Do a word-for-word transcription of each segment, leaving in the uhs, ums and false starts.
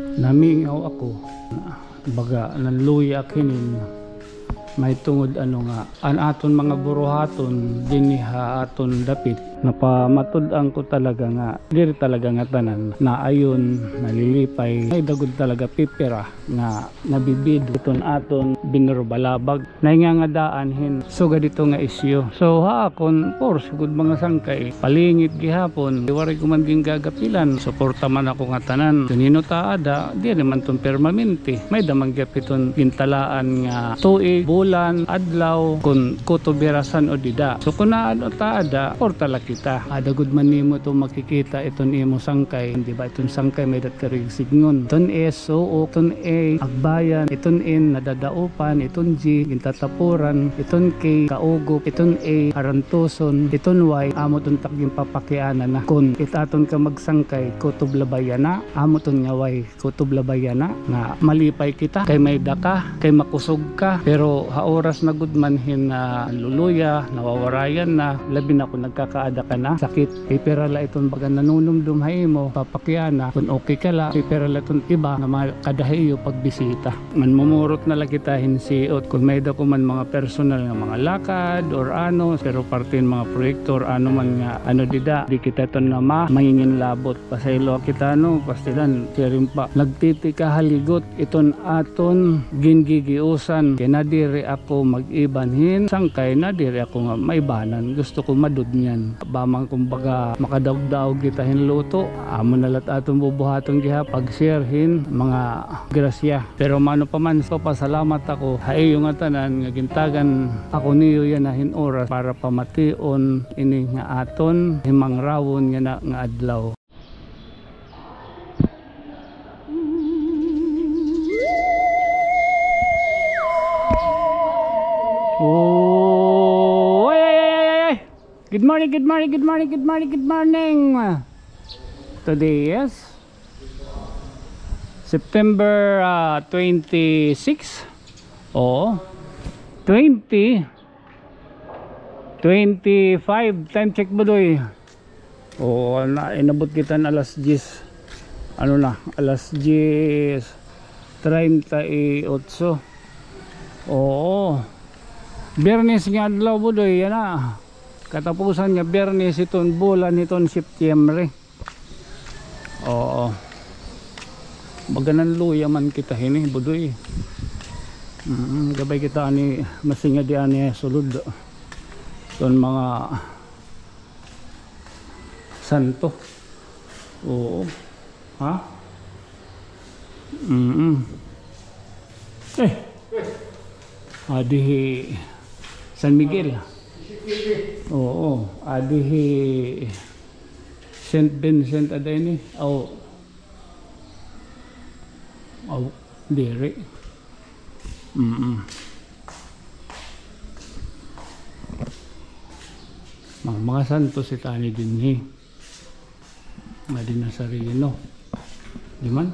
Namingaw ako. Baga, nanluya ak hinin. May tungod ano nga, an aton mga buruhaton dinhi ha aton dapit, napamatud-an ko talaga nga diri talaga ngatanan naayon, nalilipay. May-ada gud talaga pipira nga nabibid iton aton binurubalabag. Nahingangadaan hin sugad ito nga isyu. So, ha akon, of course, gud mga sangkay, palingit gihapon, waray ko man gingagapilan. Suporta man ako ngatanan. Kun hin-o ta ada, diri man iton permanente. May-ada man gihap iton gintalaan nga tuig, bulan, adlaw, kun kutob hira san-o dida. So, kun naa-, ano ta ada, suporta la kita. Ada gud man nimo iton makikita iton imo sangkay. Di ba iton sangkay may-ada tirig sidngon. Iton S, suok, iton A, agbayan, iton N, nadadaupan, iton G, gintatapuran, iton K, kaugop, iton A, harantuson, iton Y, amo iton tak ginpapakiana na. Kun it aton ka magsangkay, kutob la ba yana, amo iton nga Y, kutob la ba yana, nga malipay kita, kay may-ada ka, kay makusog ka. Pero ha oras na gud man hin, ah, luluya, nawawarayan na, labi na kun nagkakaada ka na sakit. Pipira la iton baga nanunumdom ha imo, papakiana, kun okay ka la, pipira la iton iba nga makada ha iyo pagbisita. Manmumurot na la kita hin siot, kun may-ada ko man mga personal nga mga lakad or ano, pero parte hin mga proyekto or ano man nga ano dida, di kita iton nama manginginlabot. Pasaylo kita, no, pastilan, siring pa. Nagtitikahaligot iton aton gingigiusan, kay nadiri ako mag-iban hin sangkay, nadiri ako nga maibanan. Gusto ko madudngan. Ba man kumbaga makadaog-daog kita hin luto, amo na la it aton bubuhaton gihap, pag-share hin mga grasya. Pero mano pa man, papasalamat ako ha iyo ngatanan nga gintagan ako niyo yana hin oras para pamation ini nga aton himangrawon yana nga adlaw. Oh, ay, ay, ay, ay, ay. Good morning, good morning, good morning, good morning, good morning. Today is September, ah, twenty-six. Oo. Twenty. Twenty-five. Time check, Budoy. Oo, na, inabot kita hin alas diyes. Ano na, alas diyes treinta y ocho. Oo. Biyernes nga adlaw, Budoy, yana. Katapusan nga Biyernes hiton bulan hiton Setyembre. Oo. Baga nanluya man kita hini, Budoy. Mm, gabay kita ani, masingadi ani sulod. Iton mga santo. Oo. Ha? Mm. Eh. Adi hi San Miguel. Oo. Adi hi Saint Vincent, ada ini. Aw. Aw, diri. Mm. Mga, mga santos it ani dinhi. Nga di Nazareno. Di man?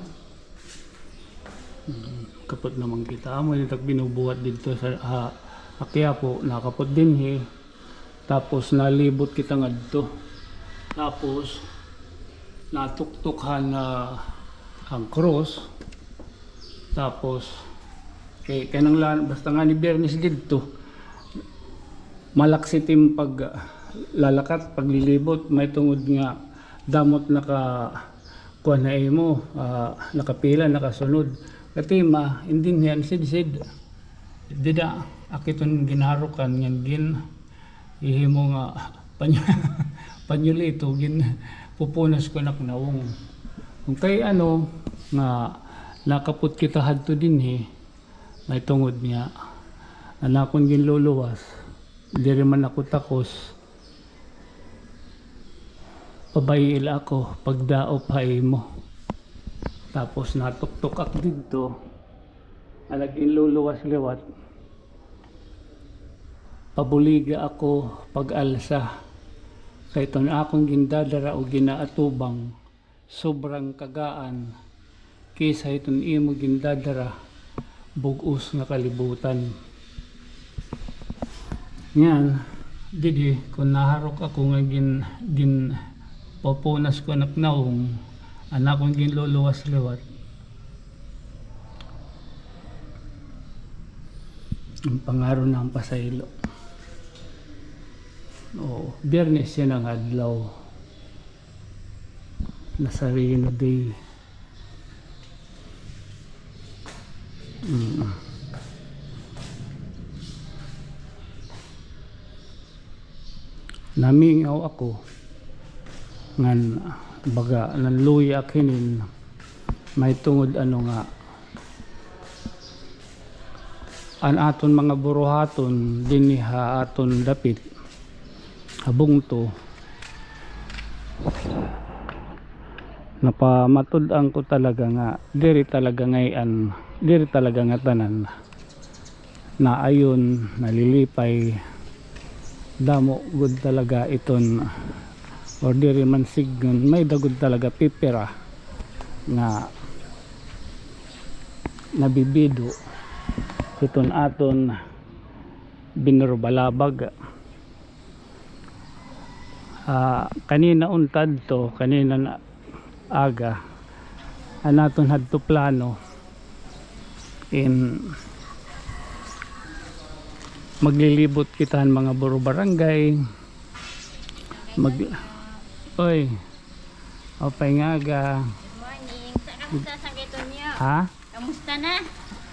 Mm, kapot naman kita. Amo ini tak binubuhat didto sa, ha, ha Quiapo, nakapot dinhi. Tapos nalibot kita ngadto. Tapos natuktok han, ah, an krus. Tapos, kay, kananglan, basta ngani Biyernes didto, malaksit it im pag, ah, lalakat, paglilibot, may tungod nga damo it naka, kuan ha imo, ah, nakapila, nakasunod. Katima, in dinhi an sidsid. Dida, ak iton ginharukan ngan gin, ihimo nga pany-, panyolito, ginpupunas ko nak nawong. Kun kay ano, nga nakapot kita hadto dinhi, may tungod nga, an akon ginluluwas, diri man ako takos, pabayi la ako, pagdaop ha imo. Tapos natuktok ak didto, an nag-inluluwas liwat, pabuliga ako pag-alsa. Kay iton akon gindadara o ginaatubang, sobrang kagaan kaysa hiton imo gindadara, bug-os nga kalibutan. Ngan, didi, kun naharok ako nga gin-, ginpupunas ko nak nawong, an akon ginluluwas liwat, An pangaron na an pasaylo. Oo, Biyernes yana nga adlaw. Nazareno Day. Mm. Namingaw ako ngan baga nanluya ak hinin mahitungod ano nga an aton mga buruhaton dinhi ha aton dapit ha bungto. Napamatud-an ko talaga nga diri talaga ngay-an, diri talaga ngatanan naayon, nalilipay. Damo gud talaga iton, or diri man sidngon, may-ada gud talaga pipira nga nabibido hiton aton binurubalabag. Ah, kanina unta adto, kanina na aga, an aton hadto plano in maglilibot kita han mga buro-barangay. Mag-, oy, maupay nga aga. Good morning. Sa, kamusta, Sangkay Tonyo? Ha? Kamusta na?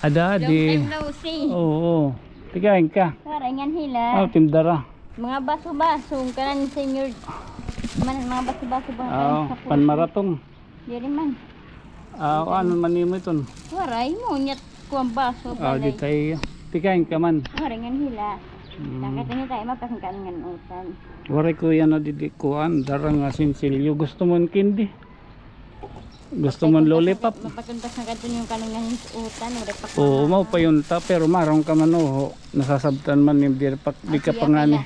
Ada, long time no see. Oo. Tigain ka. Waray ngan hila. Aw, timdara. Mga baso-baso, kanan senior. Man, mga baso-baso ba? Aw, panmaratong. Diri man. Aw, ano man nimo iton? Waray mo, nyat ko an baso. Aw, di tayo. Tigain ka man. Waray ngan hila. Mm. Sangkay Tonyo, tayo mapasang kanan ngan utan. Waray ko yana didi kuan, dara nga sinsilyo. Gusto mo an candy? Gusto mo lollipop? Mapatuntas na kadto yung kanungan yung utan, wala pa. Oo, maupay unta, pero maaram ka man, oo. Nasasabtan man ni, diri pa, di ka pa ngani.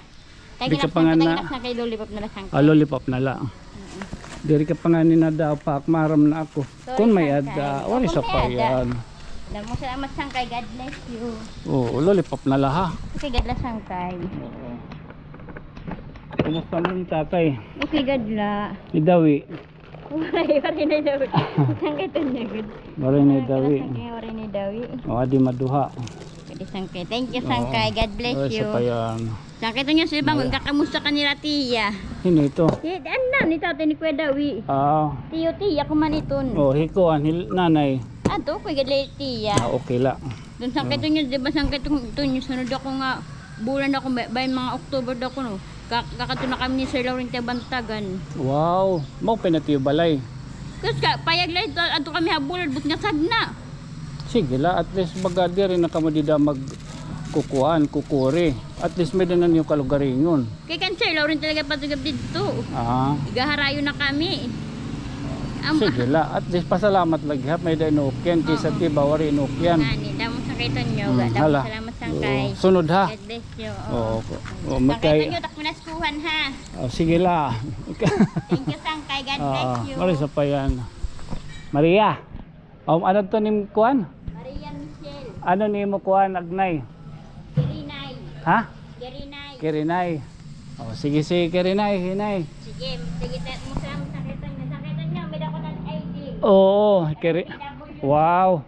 Di ka pa ngani na. Kay lollipop na la, Sangkay. Ah, lollipop na la. Diri ka pa ngani na daw pa, maaram na ako. Kun may-ada, waray sapayan. Damo salamat, Sangkay. God bless you. Oo, lollipop na la, ha? Okay, God bless, Sangkay. Oo. Kumusta man tatay? Okay, God la. Idawi. Waray, waray na dawi. Sangkay Tonyo gud. Waray na dawi. Sangkay, waray na dawi. O, adi maduha. Pwede Sangkay. Thank you, Sangkay. God bless you. Sapayan. Sangkay Tonyo, si Bangon, kakamusta ka nila, tiya? Hino ito? Ano, ni tatay ni Kuya Dawi. Ah. Tiyo, tiya, kuman iton. O, hikuan, hil-, nanay. Ato, Kuya Dawi, tiya. Ah, okay la. Doon Sangkay Tonyo, di ba, Sangkay Tonyo, sunod ako nga, bulan ako, by, by mga October daw kuno. Ka-, kakadto na kami ni Sir Laurentio Bantagan. Wow, mao pa na tiyo balay. Kas ka, payag la ito, adto kami ha bulad, but nga sagna. Sige la, at least baga diri na kamo dida magkukuan, kukuri. At least may-ada na niyo kalugaringon. Kay kan Sir Laurentio talaga patugab didto. Ah. Igaharayo na kami. Sige la, at least pasalamat la gihap, may-ada inukyan, kaysa tiba, waray inukyan. Ngani, damo Sangkay Tonyo, damo salamat Sangkay. Sunod ha. God bless you. Oo. Oo, Sangkay Tonyo, tak pinaskuhan ha. Oh, sige la. Thank you, Sangkay. God bless you. Waray sapayan. Maria. Um, ano to nim kuan? Maria Michelle. Ano nimo kuan, agnay? Kirinay. Ha? Kirinay. Kirinay. Oh, sige, sige, Kirinay, hinay. Sige, sige, ta-, mo sa, mo sa kita niya, sa kita niya, may dako ng I D. Oo, Kiri-, wow.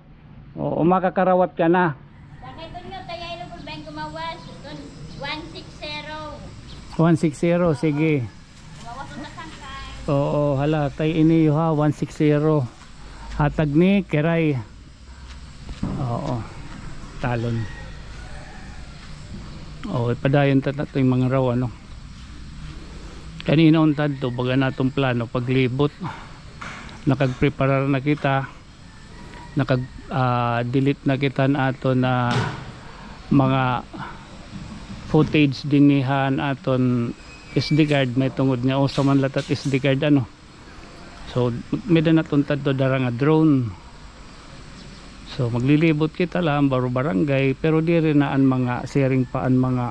Oo, makakarawat ka na. Sa kita niya, tayo ay lubog ba yung gumawas? Ito, one six zero. One six zero, sige. Oo, hala, tay ini, ha, one six zero. Hatag ni Kiray. Oo. Talon. Oo, ipadayon ta nato yung mga raw, ano. Kanina unta adto, baga naton plano, paglibot. Nakagpreparar na kita. Nakag, ah, delete na kita han aton mga footage dinhi han aton S D card, mahitungod nga usa man la it at S D card, ano. So, may-ada naton adto dara nga drone. So, maglilibot kita la han baro-barangay, pero diri na an mga siring pa an mga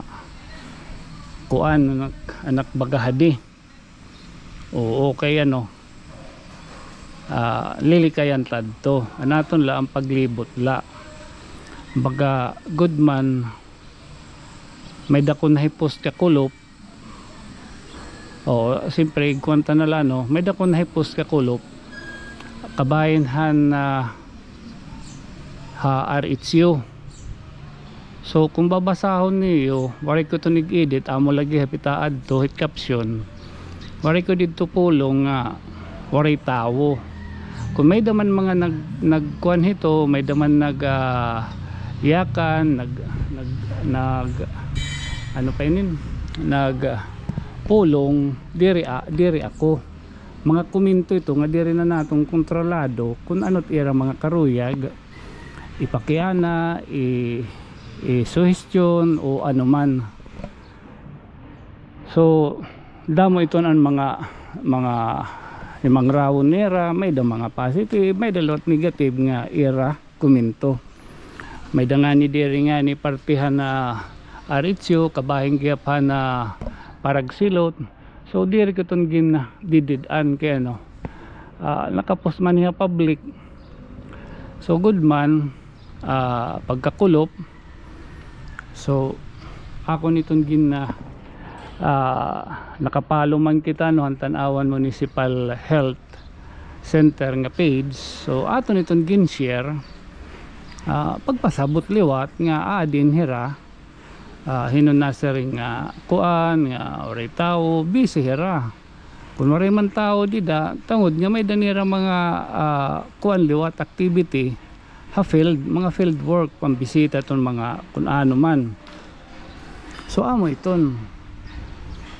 kuan, anak, anak baga hadi. Oo, kay ano, ah, lilikayan ta adto. An aton la an paglibot la. Baga, good man, may-ada ko nahipos ka kulop. Oo, siyempre, igkuan ta na la, no? May-ada ko nahipos ka kulop. Kabahin han, ah, ha R H U. So, kung babasahon niyo, waray ko ito nig-edit, amo lagi ha pita adto, hit caption. Waray ko didto pulong nga waray tawo. Kung may-ada man mga nag-, nagkuan hito, may-ada man nag, ah, yakan, nag, nag, nag, ano pa inin? Nag, ah, pulong, diri, ah, diri ako. Mga komento ito nga diri na naton kontrolado kung ano it ira mga karuyag, ipakiana, i-, i-suhestyon o ano man. So, damo iton an mga, mga himangrawon nira, may-ada mga positive, may-ada liwat negative nga ira komento. May-ada ngani diri ngani parte han R H U, kabahin gihap han Paragsilot. So, diri ko iton gindidid-an kay ano, ah, naka-post man hiya public. So, good man, ah, pagkakulop. So, akon iton gin-, ah, naka-follow man kita, no, han Tanauan Municipal Health Center nga page. So, aton iton gin-share. Ah, pagpasabot liwat nga, ah, dinhi hira, ah, hin-o nasiring nga kuan, nga waray tawo, busy hira. Kun waray man tawo dida, tungod nga may-ada nira mga, ah, kuan liwat, activity ha field, mga field work, pambisita iton mga kun ano man. So, amo iton.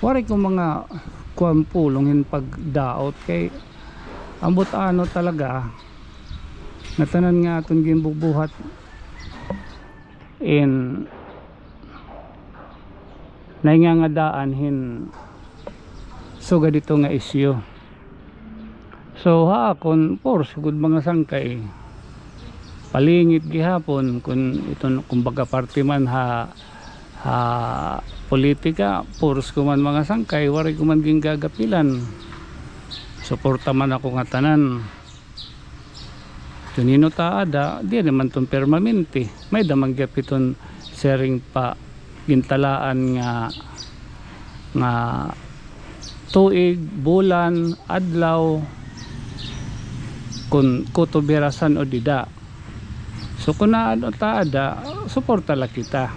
Waray ko mga kuan pulong hin pagdaot kay ambot ano talaga, ngatanan nga aton ginbubuhat in nahingangadaan hin sugad ito nga isyu. So, ha akon, puros gud mga sangkay. Palingit gihapon, kun iton, kumbaga, parte man ha, ha politika, puros ko man mga sangkay, waray ko man gingagapilan. Suporta man ako ngatanan. Kun hin-o it aada, diri man iton permanente. May-ada man gihap iton siring pa gintalaan nga, nga tuig, bulan, adlaw, kun kutob hira san-o dida. So, kun aada, suporta la kita.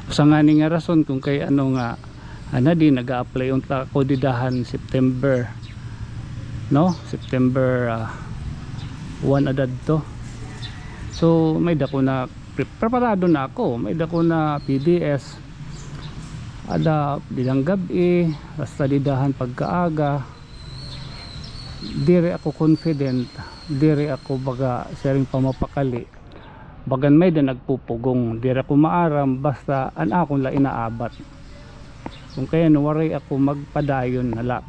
Usa ngani nga rason kun kay ano nga, ah, nadi, naga-apply unta ako dida han September, no? September, ah, one adadto. So, may-ada ko na, pre-, preparado na ako. May-ada ko na P D S. Ada dida han gab-i, hasta dida han pagkaaga. Diri ako confident, diri ako baga siring pa mapakali. Bagan may-ada nagpupugong, diri ako maaram, basta an akon la inaabat. Kun kay ano, waray ako, magpadayon na la.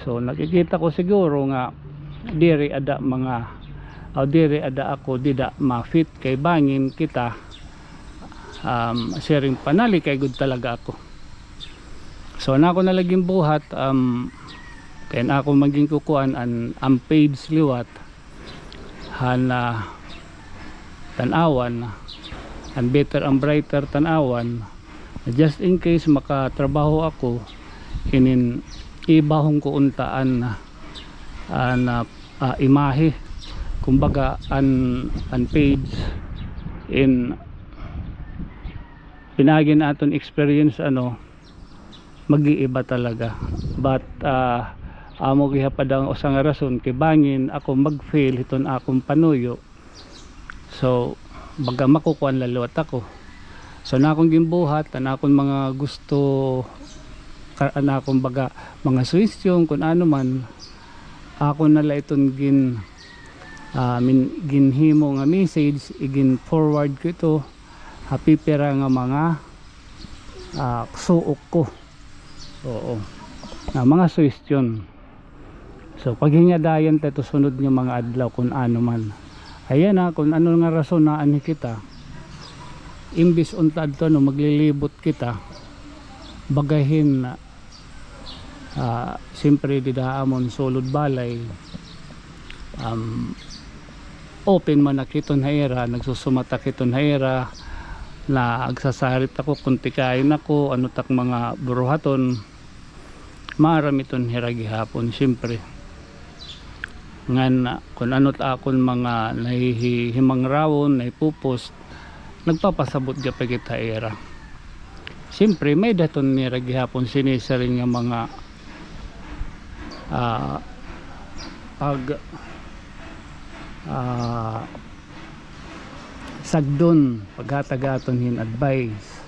So, nakikita ko siguro nga diri ada mga, o diri ada ako dida ma-fit kay bangin kita, um, siring pa nalikay gud talaga ako. So, an ako na la ginbuhat, um, kay an ako man ginkukuan an, an page liwat, han, ah, Tanauan, an Better and Brighter Tanauan, just in case makatrabaho ako, inin ibahon ko unta an, an, ah, ah, imahe, kumbaga, an, an page in pinaagi han aton experience, ano, mag-iiba talaga. But, ah, amo gihapon an usa nga rason kay bangin ako mag-fail hiton akon panuyo. So, baga makukuan la liwat ako. So, an akon ginbuhat, an akon mga gusto, ka-, an akon baga mga suhestyon, kun ano man, ako na la iton gin-, ah, min-, ginhimo nga message, igin-forward ko ito ha pipira nga mga, ah, suok ko. Oo. Ah, mga suhestyon. So, paghingyadayan ta ito sunod nga mga adlaw kun ano man. Ayan na, kun ano nga rason na anhi kita. Imbis unta adto, ano, maglilibot kita. Bagahin, ah, siyempre, dida ha amon sulod balay, um, open man ak hiton ha ira, nagsusumat ak hiton ha ira, nagsasarit ako kun tikayon ako, ano tak mga buruhaton, maaram iton hira gihapon, siyempre. Ngan, kun ano ta akon mga nahihi-, himangrawon, nahipopost, nagpapasabot gihap kita ha ira. Siyempre, may-ada iton nira gihapon sinisiring nga mga, ah, pag, ah, sagdon, paghatag aton hin advice.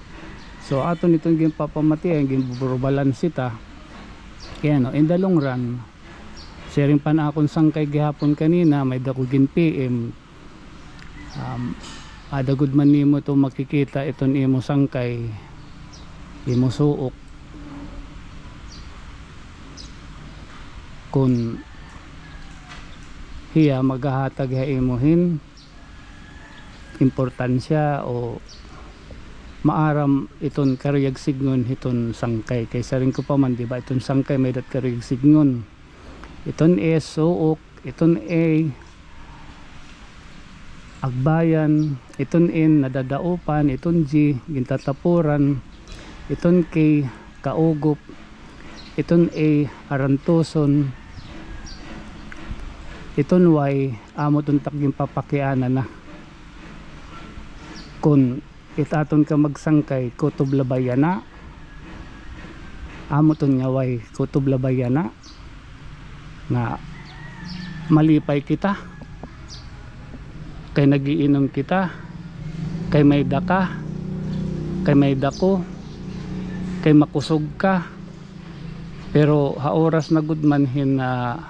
So, aton iton ginpapamatian, ginbuburubalansi ta. Kay ano, in the long run, siring pa an akon sangkay gihapon kanina, may-ada ko gin-P M, um, ada gud man nimo ito makikita, iton imo sangkay, imo suok, kon hiya maghahatag ha imo hin importansya o maaram iton karuyag sidngon hiton sangkay. Kay siring ko pa man, di ba, iton sangkay may-ada it karuyag sidngon. Iton S, suok. Iton A, agbayan. Iton N, nadadaupan. Iton G, gintatapuran. Iton K, kaugop. Iton A, arantuson. Iton Y, amo iton tak ginpapakiana na. Kon it aton kamagsangkay, kutob la ba yana? Amo iton nga Y, kutob la ba yana? Nga malipay kita, kay nag-iinom kita, kay may-ada ka, kay may-ada ko, kay makusog ka. Pero ha oras na gud man hin, ah,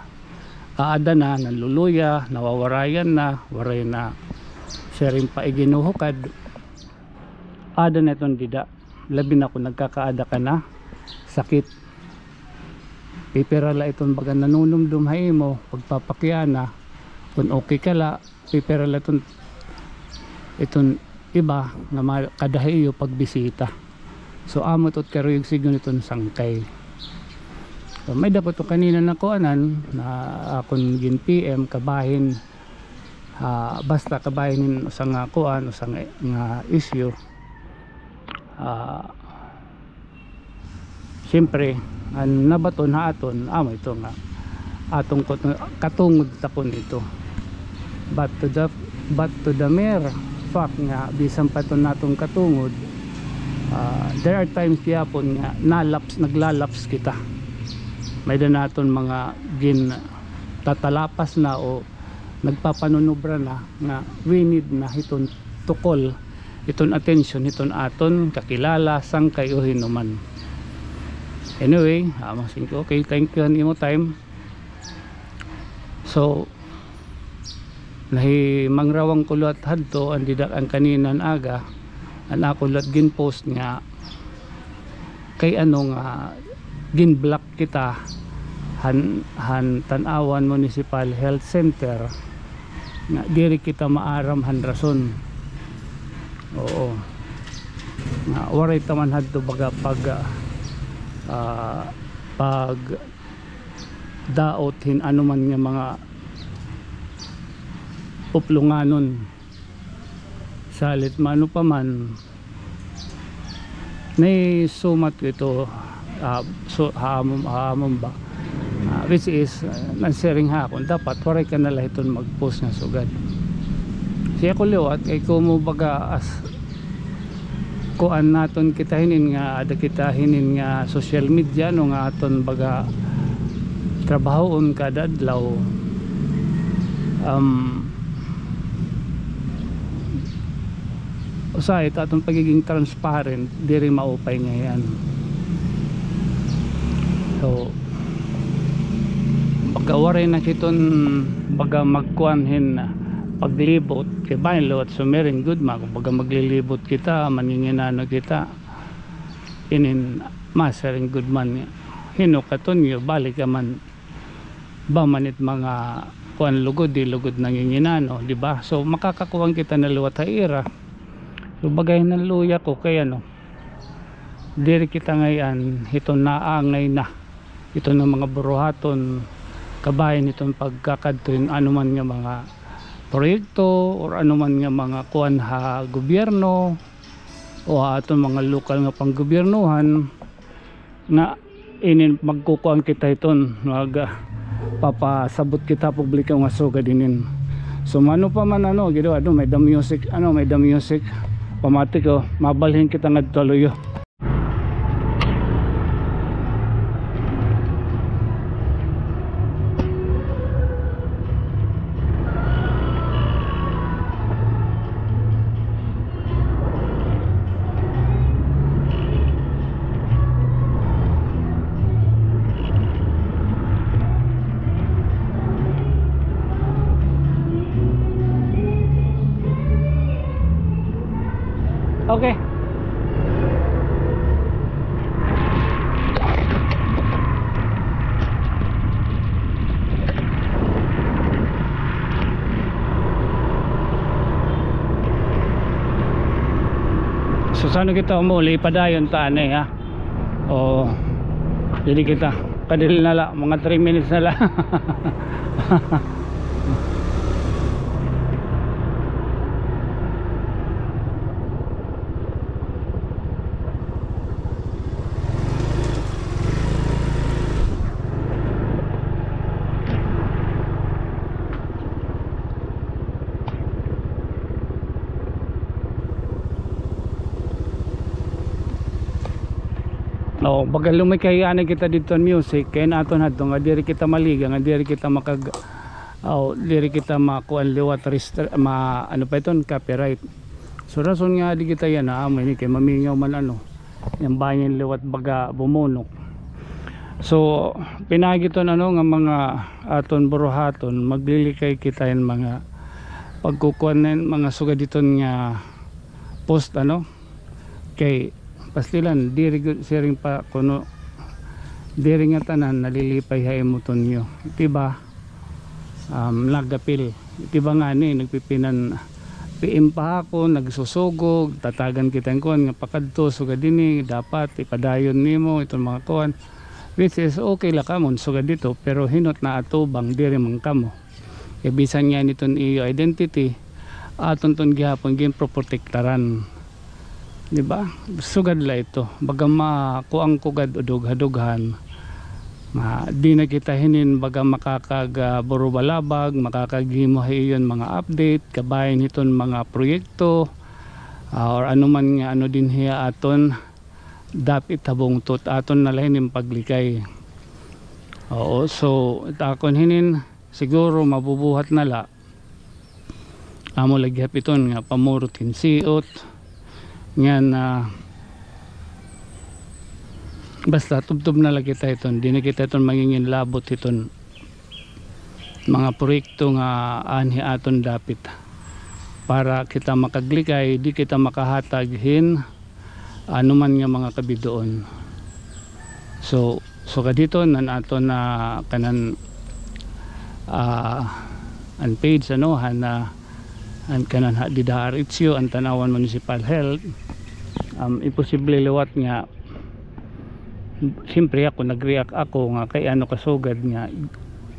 aada na, nanluluya, nawawarayan na, waray na siring pa iginuhukad, aada na iton dida. Labi na kon nagkakaada ka na sakit. Pipira la iton baga nanunumdom ha imo, pagpapakiana, kon okay ka la, pipira la iton, iton iba nga makada ha iyo pagbisita. So, amo ito it karuyag sidngon iton sangkay. So, may-ada ko ito kanina nakuanan, na akon gin-P M, kabahin, ah, basta kabahin hin usa nga kuan, usa nga, nga issue. Ah, siyempre, an nabaton ha aton, amo ito nga aton kat-, katungod ta kon ito. But to the, but to the mere fact nga bisan pa ito naton katungod, ah, there are times gihapon nga nalaps, naglalaps kita. May-ada naton mga gintatalapas na o nagpapanunubra na nga we need na hiton tukol, hiton atensyon hiton aton kakilala, sangkay o hin-o man. Anyway, amo singko, okay, thank you han imo time. So, nahimangrawang ko liwat hadto, an dida, an kanina nga aga, an ako liwat gin-post nga kay ano nga gin-block kita han, han Tanauan Municipal Health Center, nga diri kita maaram han rason. Oo. Nga waray ta man hadto baga pag, ah, pagdaot hin ano man nga mga uplonganon. Salit maano pa man, naisumat ko ito, ah, so, ha amon, ha amon ba? Ah, which is, ah, nansiring ha akon, dapat waray ka na la hiton mag-post nga sugad. Siring ko liwat, kay komo baga as, kuan naton kita hinin nga, ada kita hinin nga social media, ano nga aton baga trabahoon kada adlaw. Um, usahay it aton pagiging transparent, diri maupay ngay-an. So, baga waray na hiton, baga magkuan hin paglibot, kay bangin liwat sumiring gud man, kon baga maglilibot kita, manginginano kita. Inin masiring gud man, hin-o katon iyo, bali ka man, ba man it mga kuan lugod, di lugod nanginginano, di ba? So, makakakuan kita na liwat ha ira. So, baga hinanluya ko kay ano, diri kita ngay-an hiton naangay na, hiton nga mga buruhaton, kabahin hiton pagkakadto hin ano man nga mga proyekto or ano man nga mga kuan ha gobyerno o ha aton mga lokal nga panggobyernohan, nga inin magkukuan kita hiton, mag, ah, papasabot kita publiko nga sugad inin. So, mano pa man ano, gido, ano, may the music, ano, may the music. Pamati ko, mabalhin kita ngadto ha luyo. Okay. So, sa ano kita umuli, padayon ta ani, ha? O, diri kita. Kadali na la, mga three minutes na la. O, baga lumikay anay kita didto han music, kay an aton hadto nga diri kita maliga, nga diri kita makag-, aw, diri kita makuan liwat, restri-, ma-, ano pa iton, copyright. So, rason nga adi kita yana, amo ini kay mamingaw man ano, an bangin liwat baga bumunok. So, pinaagi iton ano nga mga aton buruhaton, maglilikay kita hin mga pagkukuan hin mga sugad hiton nga post, ano, kay pastilan, diri gud siring pa kuno, diri ngatanan nalilipay ha imo, Tonyo. Di ba? Um, nagapil. Di ba ngani, nagpipinan-P M pa ako, nagsusugog, tatagan kita hin kuan nga pakadto, sugad hini, dapat ipadayon nimo iton mga kuan. Which is okay la kamo sugad didto, pero hin-o it naatubang, diri man kamo. Kay bisan ngani iton iyo identity, aton iton gihapon ginproprotektaran. Di ba? Sugad la ito. Baga makuan ko gad o dugha-dughan. Nga, di na kita hinin baga makakag-, ah, burubalabag, makakaghimo ha iyo hin mga update, kabahin hiton mga proyekto, ah, or ano man nga ano dinhi ha aton, dapit ha bungtot, aton na la hinin paglikay. Oo, so, it akon hinin, siguro mabubuhat na la. Amo la gihap iton nga pamurot hin siot. Ngan, ah, basta tubtob na la kita hiton. Di na kita hiton manginginlabot hiton mga proyekto nga anhi aton dapit. Para kita makaglikay, di kita makahatag hin ano man nga mga kabidoon. So, sugad hiton an aton, ah, kanan, ah, an page, ano, han, ah, an kanan ha, dida ha R H U, an Tanauan Municipal Health. Um, imposible liwat nga, siyempre ako, nag-react ako nga kay ano kasugad nga,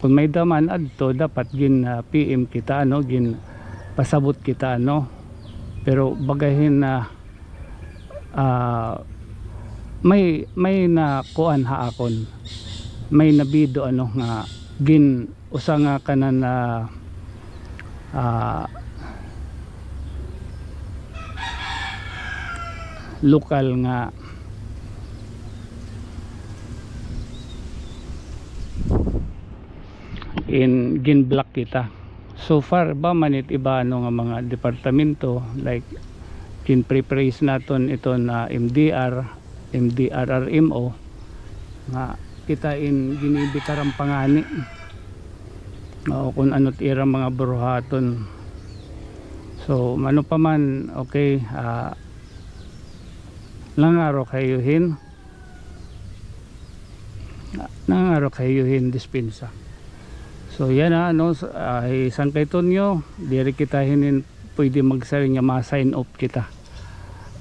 kon may-ada man adto, dapat gin, ah, P M kita, ano, ginpasabot kita, ano. Pero baga hin, ah, ah, may, may nakuan ha akon. May nabido, ano, nga gin-, usa nga kanan, ah, ah, lokal nga in gin-block kita. So far ba man it iba, ano, nga mga departamento, like, ginpre-praise naton iton M D R, M D R R M O, nga kita in ginibitaran pa ngani. O, kon ano it ira mga buruhaton. So, ano pa man, okay, ah, nangaro kayo hin Nangaro kayo hin dispensa. So, yana, ano, s-, ah, hi Sangkay Tonyo, diri kita hinin pwede magsiring nga ma-sign off kita.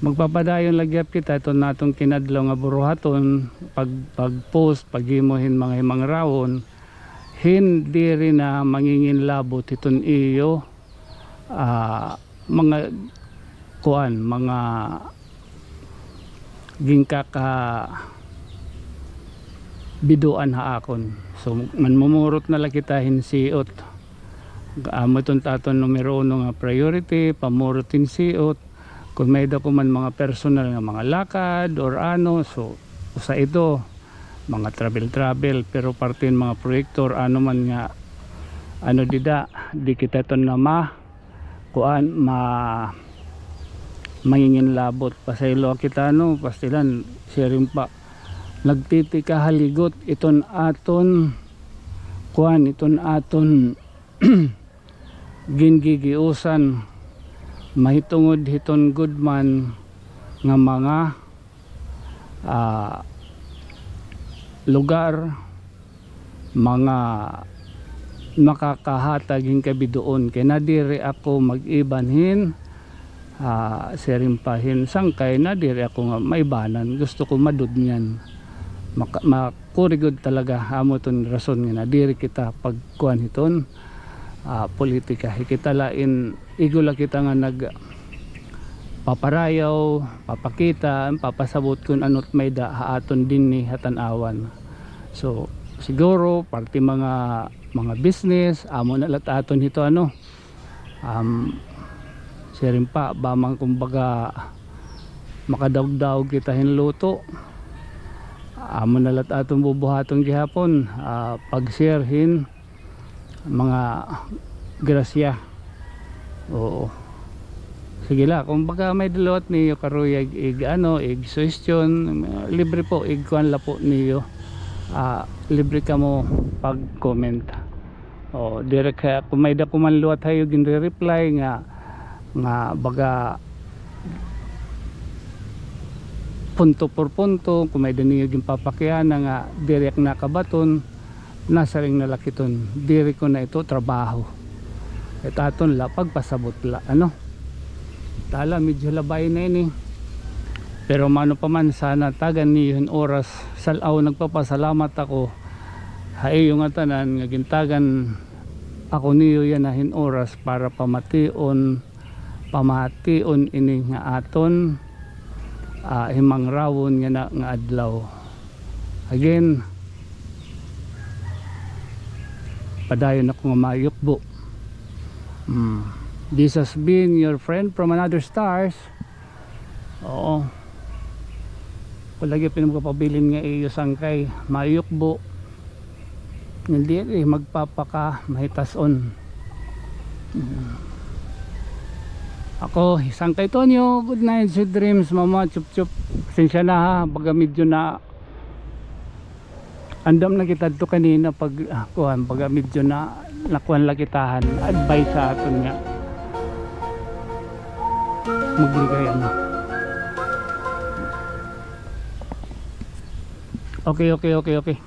Magpapadayon la gihap kita, iton naton kinadlaw nga buruhaton, pag-, pag-post, paghimo hin mga himangrawon, hin diri na manginginlabot hiton iyo, ah, mga kuan, mga ginkakabidoan ha akon. So, manmumurot na la kita hin siot. Amo iton aton numero uno nga priority, pamurot hin siot. Kon may-ada ko man mga personal nga mga lakad or ano, so, usa ito, mga travel-travel, pero parte hin mga proyekto or ano man nga, ano dida, di kita ito na ma-, kuan, ma-, manginginlabot. Pasayloa kita, no, pastilan, siring pa. Nagtitikahaligot iton aton, kuan, iton aton gingigiusan mahitungod hiton gudman nga mga, ah, lugar, mga makakahatag hin kabidoon. Kay nadiri ako mag-iban hin, ah, siring pa hin sangkay, nadiri ako nga maibanan. Gusto ko madudngan. Maka-, makuri gud talaga. Amo iton rason nga nadiri kita pagkuan hiton, ah, politika. Hi kita la in igo la kita nga nagpaparayaw, papakita, papasabot kon ano it may-ada ha aton dinhi ha Tanauan. So, siguro, parte mga, mga business, amo na la it aton hito, ano, um, siring pa, ba man kumbaga, makadaog-daog kita hin luto. Amo na la it aton bubuhaton gihapon, ah, pag-share hin mga grasya. Oo. Sige la, kumbaga may-ada liwat niyo karuyag ig-, ano, ig-suggestion, libre po, igkuan la po niyo. Ah, libre kamo pag-comment. O, diri ka, kon may-ada ko man liwat ha iyo ginre-reply nga, nga baga punto por punto, kon may-ada niyo ginpapakiana nga diri ak nakabaton, nasiring na la ak hiton, diri ko na ito trabaho. It aton la, pagpasabot la, ano? Tala, medyo labay na ini. Pero mano pa man, sana tagan niyo hin oras. Sal-, aw, nagpapasalamat ako ha iyo ngatanan nga gintagan ako niyo yana hin oras para pamation, pamation ini nga aton, ah, himangrawon yana nga adlaw. Again, padayon ako nga mayukbo. Hmm. This has been your friend from another stars. Oo. Ako lagi pinagpapabilin nga iyo sangkay, mayukbo. Hindi, eh, magpapaka, mahitas-on. Mm. Ako, hi Sangkay Tonyo, good night, sweet dreams, mama, chup chup. Pasensya na ha, baga medyo na, andam na kita adto kanina pag, ah, kuan, baga medyo na, nakuan la kita han advice ha aton nga magligay, ano. Okay, okay, okay, okay.